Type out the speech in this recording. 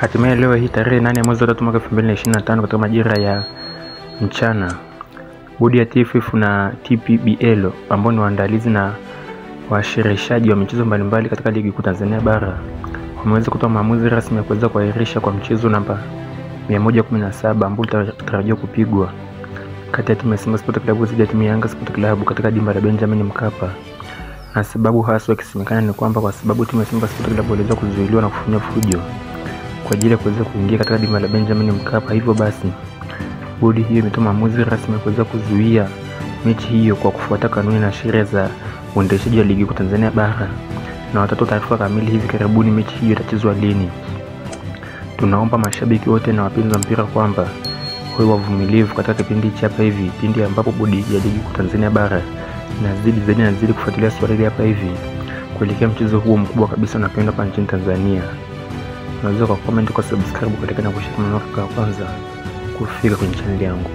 Hatimaye leo hii tarehe 8 mwezi wa 3 mwaka 2025 katika majira ya mchana, bodi ya TFF na TPBL ambao ni waandalizi na washereheshaji wa michezo mbalimbali katika ligi kuu Tanzania bara wameweza kutoa maamuzi rasmi ya kuweza kuahirisha kwa mchezo namba 117 ambao utatarajiwa kupigwa kati ya timu ya Simba Sport Club dhidi ya timu ya Yanga Sport Club katika dimba la Benjamin Mkapa. Na sababu haswa ikisemekana ni kwamba kwa sababu timu ya Simba Sport Club waliweza kuzuiliwa na kufanya fujo kwa ajili ya kuweza kuingia katika dimba la Benjamin Mkapa, hivyo basi bodi hiyo imetoa maamuzi rasmi ya kuweza kuzuia mechi hiyo kwa kufuata kanuni na sheria za uendeshaji wa ligi kuu Tanzania bara, na watatoa taarifa kamili hivi karibuni mechi hiyo itachezwa lini. Tunaomba mashabiki wote na wapenzi wa mpira kwamba wawe wavumilivu katika kipindi hichi hapa hivi, pindi ambapo bodi ya ligi kuu Tanzania bara inazidi zaidi na zaidi kufuatilia swala hili hapa hivi kuelekea mchezo huo mkubwa kabisa unapendwa hapa nchini Tanzania. Unaweza kwa comment, kwa subscribe, kwa like na kushare kwa kwanza kufika kwenye channel yangu.